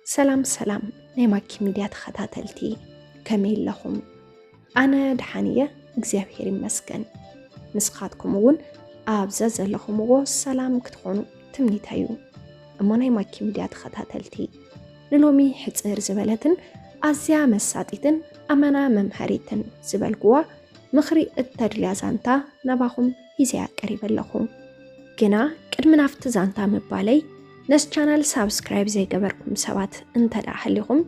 ሰላም ሰላም ናይ ማኪ ሚድያ ተኸታተልቲ፣ ከመይ ኣለኹም? ኣነ ደሓን እየ፣ እግዚኣብሔር ይመስገን። ንስኻትኩም እውን ኣብ ዘዘለኹምዎ ሰላም ክትኾኑ ትምኒተይ እዩ። እሞ ናይ ማኪ ሚድያ ተኸታተልቲ፣ ንሎሚ ሕጽር ዝበለትን ኣዝያ መሳጢትን ኣመና መምሃሪትን ዝበልኩዋ ምኽሪ እተድልያ ዛንታ ናባኹም ሒዘያ ቀሪበ ኣለኹ። ግና ቅድሚ ናብቲ ዛንታ ምባለይ፣ ነዚ ቻናል ሳብስክራይብ ዘይገበርኩም ሰባት እንተ ደኣ ሃሊኹም፣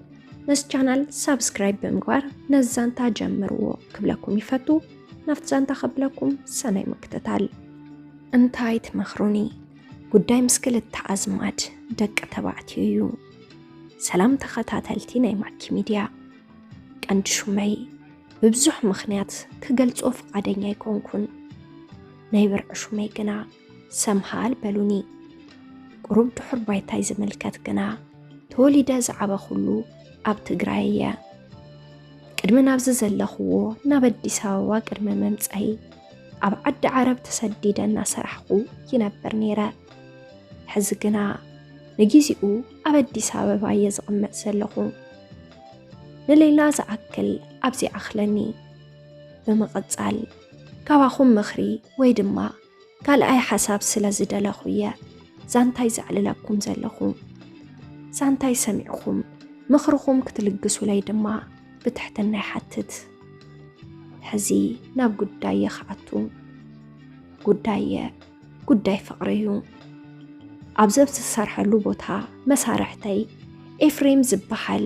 ነዚ ቻናል ሳብስክራይብ ብምግባር ነዚ ዛንታ ጀምርዎ ክብለኩም ይፈቱ። ናብቲ ዛንታ ከብለኩም ሰናይ ምክትታል። እንታይ ትመኽሩኒ? ጉዳይ ምስ ክልተ ኣዝማድ ደቂ ተባዕትዮ እዩ። ሰላም ተኸታተልቲ ናይ ማኪ ሚድያ። ቀንዲ ሹመይ ብብዙሕ ምኽንያት ክገልጾ ፍቓደኛ ኣይኮንኩን። ናይ ብርዒ ሹመይ ግና ሰምሃል በሉኒ። ቁሩብ ድሑር ባይታይ ዝምልከት ግና፣ ተወሊደ ዝዓበኹሉ ኣብ ትግራይ እየ። ቅድሚ ናብዚ ዘለኽዎ ናብ ኣዲስ ኣበባ ቅድሚ ምምጸይ ኣብ ዓዲ ዓረብ ተሰዲደ እናሰራሕኹ ይነብር ነይረ። ሕዚ ግና ንጊዜኡ ኣብ ኣዲስ ኣበባ እየ ዝቕመጥ ዘለኹ። ንሌላ ዝኣክል ኣብዚ ኣኽለኒ። ብምቕጻል ካባኹም ምኽሪ ወይ ድማ ካልኣይ ሓሳብ ስለ ዝደለኹ እየ ዛንታይ ዘዕልለኩም ዘለኹ። ዛንታይ ሰሚዕኹም ምኽርኹም ክትልግሱለይ ድማ ብትሕትና ይሓትት። ሕዚ ናብ ጉዳየ ክኣቱ። ጉዳየ ጉዳይ ፍቕሪ እዩ። ኣብዚ ኣብ ዝሰርሐሉ ቦታ መሳርሕተይ ኤፍሬም ዝበሃል፣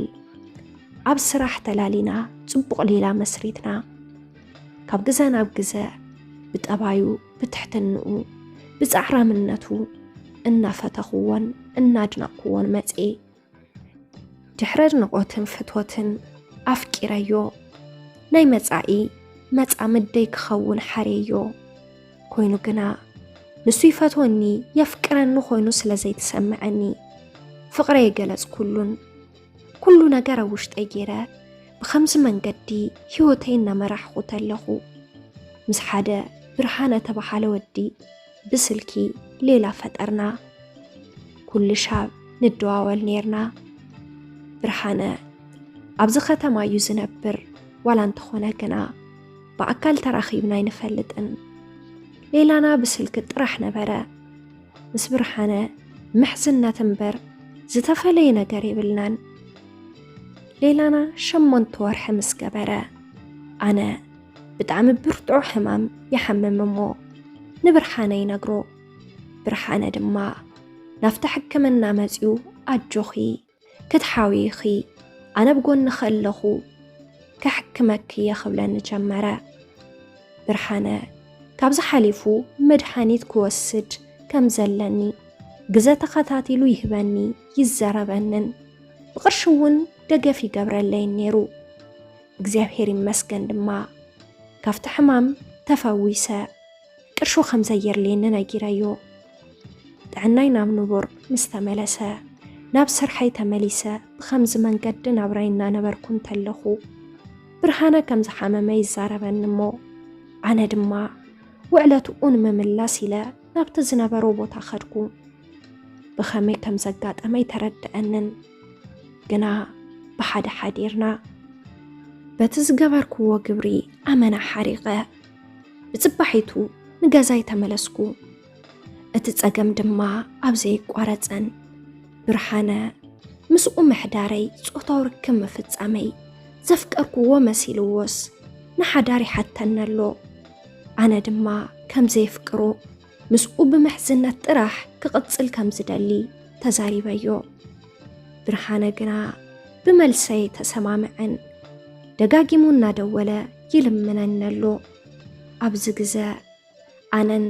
ኣብ ስራሕ ተላሊና ጽቡቕ ሌላ መስሪትና። ካብ ግዘ ናብ ግዘ ብጠባዩ፣ ብትሕትንኡ፣ ብጻዕራምነቱ እናፈተኽዎን እናድነቕክዎን መጽኤ። ድሕሪ ኣድንቖትን ፍትወትን ኣፍቂረዮ። ናይ መጻኢ መጻምደይ ክኸውን ሓርየዮ። ኮይኑ ግና ንሱ ይፈትወኒ፣ የፍቅረኒ ኮይኑ ስለ ዘይተሰምዐኒ፣ ፍቕረይ የገለጽኩሉን። ኩሉ ነገር ኣብ ውሽጠይ ገይረ ብኸምዚ መንገዲ ህይወተይ እናመራሕኹ ተለኹ፣ ምስ ሓደ ብርሃነ ተባሃለ ወዲ ብስልኪ ሌላ ፈጠርና። ኩሉ ሻብ ንደዋወል ኔርና። ብርሃነ ኣብዚ ከተማ እዩ ዝነብር፣ ዋላ እንተኾነ ግና ብኣካል ተራኺብና ኣይንፈልጥን። ሌላና ብስልኪ ጥራሕ ነበረ። ምስ ብርሃነ ምሕዝነት እምበር ዝተፈለየ ነገር የብልናን። ሌላና ሸሞንተ ወርሒ ምስ ገበረ፣ ኣነ ብጣዕሚ ብርቱዕ ሕማም ይሓምም እሞ ንብርሃነ ይነግሮ። ብርሃነ ድማ ናብቲ ሕክምና መጺኡ፣ ኣጆኺ፣ ክትሓውዪ ኢኺ፣ ኣነ ኣብ ጎንኺ ኣለኹ፣ ከሕክመኪ እየ ክብለኒ ጀመረ። ብርሃነ ካብዚ ሓሊፉ መድሃኒት ክወስድ ከም ዘለኒ ግዘ ተኸታቲሉ ይህበኒ ይዘረበንን ብቕርሺ እውን ደገፍ ይገብረለይን ነይሩ። እግዚኣብሔር ይመስገን ድማ ካብቲ ሕማም ተፈዊሰ። ቅርሹ ከም ዘየድልየኒ ነጊረዮ። ጥዕናይ ናብ ንቡር ምስ ተመለሰ፣ ናብ ስርሐይ ተመሊሰ ብኸምዚ መንገዲ ናብራይ እናነበርኩ እንተለኹ፣ ብርሃነ ከም ዝሓመመ ይዛረበኒ እሞ፣ ኣነ ድማ ውዕለትኡ ንምምላስ ኢለ ናብቲ ዝነበሮ ቦታ ኸድኩ። ብኸመይ ከም ዘጋጠመ ኣይተረድኣንን፣ ግና ብሓደ ሓዲርና። በቲ ዝገበርክዎ ግብሪ ኣመና ሓሪቐ። ብጽባሒቱ ንገዛይ ተመለስኩ። እቲ ጸገም ድማ ኣብ ዘየቋረጸን ብርሃነ ምስኡ ምሕዳረይ፣ ጾታዊ ርክብ ምፍጻመይ ዘፍቀርክዎ መሲልዎስ ንሓዳር ይሓተኒ ኣሎ። ኣነ ድማ ከም ዘየፍቅሮ ምስኡ ብምሕዝነት ጥራሕ ክቕጽል ከም ዝደሊ ተዛሪበዮ። ብርሃነ ግና ብመልሰይ ተሰማምዐን። ደጋጊሙ እናደወለ ይልምነኒ ኣሎ። ኣብዚ ግዘ ኣነን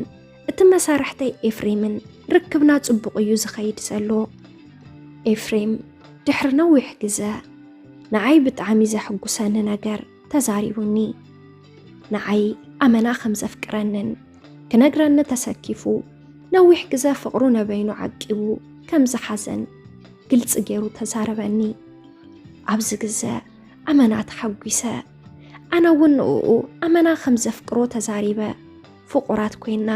እቲ መሳርሕተይ ኤፍሬምን ርክብና ጽቡቕ እዩ ዝኸይድ ዘሎ። ኤፍሬም ድሕሪ ነዊሕ ግዘ ንዓይ ብጣዕሚ ዘሕጉሰኒ ነገር ተዛሪቡኒ። ንዓይ ኣመና ከም ዘፍቅረንን ክነግረኒ ተሰኪፉ ነዊሕ ግዘ ፍቕሩ ነበይኑ ዓቂቡ ከም ዝሓዘን ግልጺ ገይሩ ተዛረበኒ። ኣብዚ ግዘ ኣመና ተሓጒሰ። ኣነ እውን ንእኡ ኣመና ከም ዘፍቅሮ ተዛሪበ። ፍቑራት ኮይና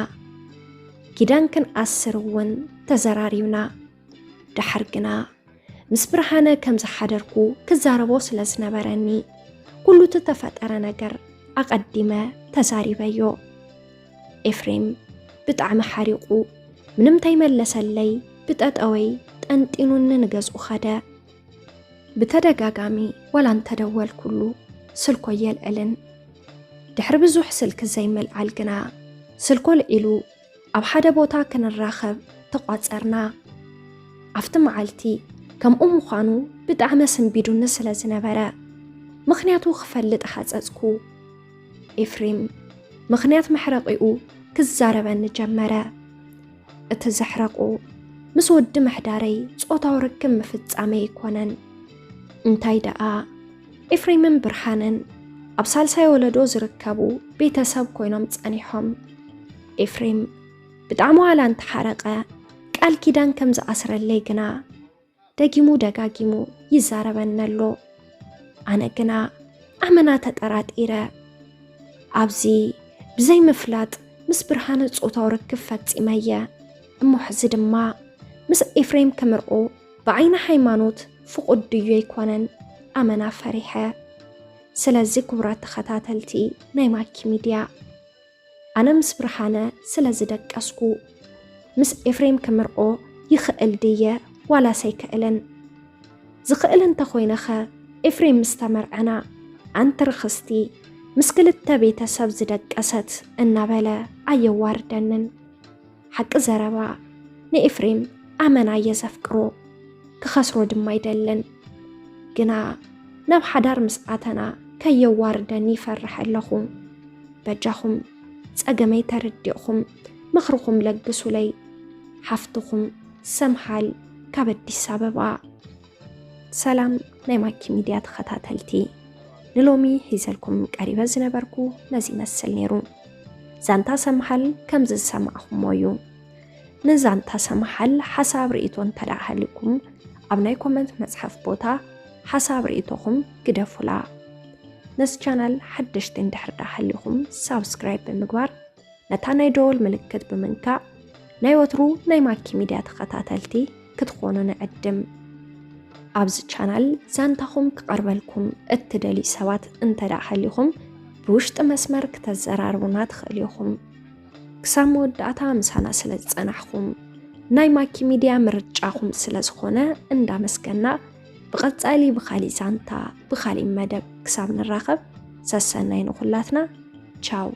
ኪዳን ክንኣስር እውን ተዘራሪብና። ደሓር ግና ምስ ብርሃነ ከም ዝሓደርኩ ክዛረቦ ስለ ዝነበረኒ፣ ኩሉ እቲ ተፈጠረ ነገር ኣቐዲመ ተዛሪበዮ። ኤፍሬም ብጣዕሚ ሓሪቑ፣ ምንም ተይመለሰለይ፣ ብጠጠወይ ጠንጢኑኒ ንገዝኡ ኸደ። ብተደጋጋሚ ዋላ እንተደወልኩሉ ስልኮ የልዕልን። ድሕሪ ብዙሕ ስልኪ ዘይምልዓል ግና፣ ስልኮ ልዒሉ ኣብ ሓደ ቦታ ክንራኸብ ተቋጸርና። ኣብቲ መዓልቲ ከምኡ ምዃኑ ብጣዕሚ ኣሰንቢዱኒ ስለ ዝነበረ፣ ምኽንያቱ ክፈልጥ ሓጸጽኩ። ኤፍሬም ምኽንያት መሕረቒኡ ክዛረበኒ ጀመረ። እቲ ዘሕረቑ ምስ ወዲ ምሕዳረይ ጾታዊ ርክብ ምፍጻመይ ኣይኮነን። እንታይ ደኣ፣ ኤፍሬምን ብርሃንን ኣብ ሳልሳይ ወለዶ ዝርከቡ ቤተሰብ ኮይኖም ጸኒሖም። ኤፍሬም ብጣዕሚ ዋላ እንተሓረቐ፣ ቃል ኪዳን ከም ዝኣስረለይ ግና ደጊሙ ደጋጊሙ ይዛረበኒ ኣሎ። ኣነ ግና ኣመና ተጠራጢረ። ኣብዚ ብዘይ ምፍላጥ ምስ ብርሃነ ጾታዊ ርክብ ፈጺመየ። እሞ ሕዚ ድማ ምስ ኤፍሬም ክምርዖ ብዓይኒ ሃይማኖት ፍቑድ ድዩ ኣይኮነን ኣመና ፈሪሐ። ስለዚ ክቡራት ተኸታተልቲ ናይ ማኪ ሚድያ፣ ኣነ ምስ ብርሃነ ስለ ዝደቀስኩ፣ ምስ ኤፍሬም ክምርዖ ይኽእል ድየ ዋላስ ኣይክእልን? ዝኽእል እንተኾይነኸ፣ ኤፍሬም ምስ ተመርዐና፣ ኣንቲ ርኽስቲ፣ ምስ ክልተ ቤተሰብ ዝደቀሰት እናበለ ኣየዋርደንን። ሓቂ ዘረባ፣ ንኤፍሬም ኣመና እየ ዘፍቅሮ፣ ክኸስሮ ድማ ኣይደልን። ግና ናብ ሓዳር ምስ ኣተና ከየዋርደኒ ይፈርሕ ኣለኹ። በጃኹም ጸገመይ ተረዲእኹም ምኽርኹም ለግሱለይ። ሓፍትኹም ሰምሃል ካብ ኣዲስ ኣበባ። ሰላም ናይ ማኪ ሚድያ ተኸታተልቲ፣ ንሎሚ ሒዘልኩም ቀሪበ ዝነበርኩ ነዚ ይመስል ነይሩ። ዛንታ ሰምሃል ከምዚ ዝሰማዕኹሞ እዩ። ንዛንታ ሰምሃል ሓሳብ ርእይቶ እንተ ደኣ ሃልዩኩም፣ ኣብ ናይ ኮመንት መጽሓፍ ቦታ ሓሳብ ርእይቶኹም ግደፉላ። ነዚ ቻናል ሓደሽቲ እንድሕር ደኣ ሃልዩኹም፣ ሳብስክራይብ ብምግባር ነታ ናይ ደወል ምልክት ብምንካእ ናይ ወትሩ ናይ ማኪ ሚድያ ተኸታተልቲ ክትኾኑ ንዕድም። ኣብዚ ቻናል ዛንታኹም ክቐርበልኩም እትደልዩ ሰባት እንተ ደኣ ሃልዩኹም፣ ብውሽጢ መስመር ክተዘራርቡና ትኽእሉ ኢኹም። ክሳብ መወዳእታ ምሳና ስለ ዝጸናሕኩም፣ ናይ ማኪ ሚድያ ምርጫኹም ስለ ዝኾነ እንዳመስገና፣ ብቐጻሊ ብኻሊእ ዛንታ፣ ብኻሊእ መደብ ክሳብ ንራኸብ፣ ሰሰናይ ንኹላትና። ቻው።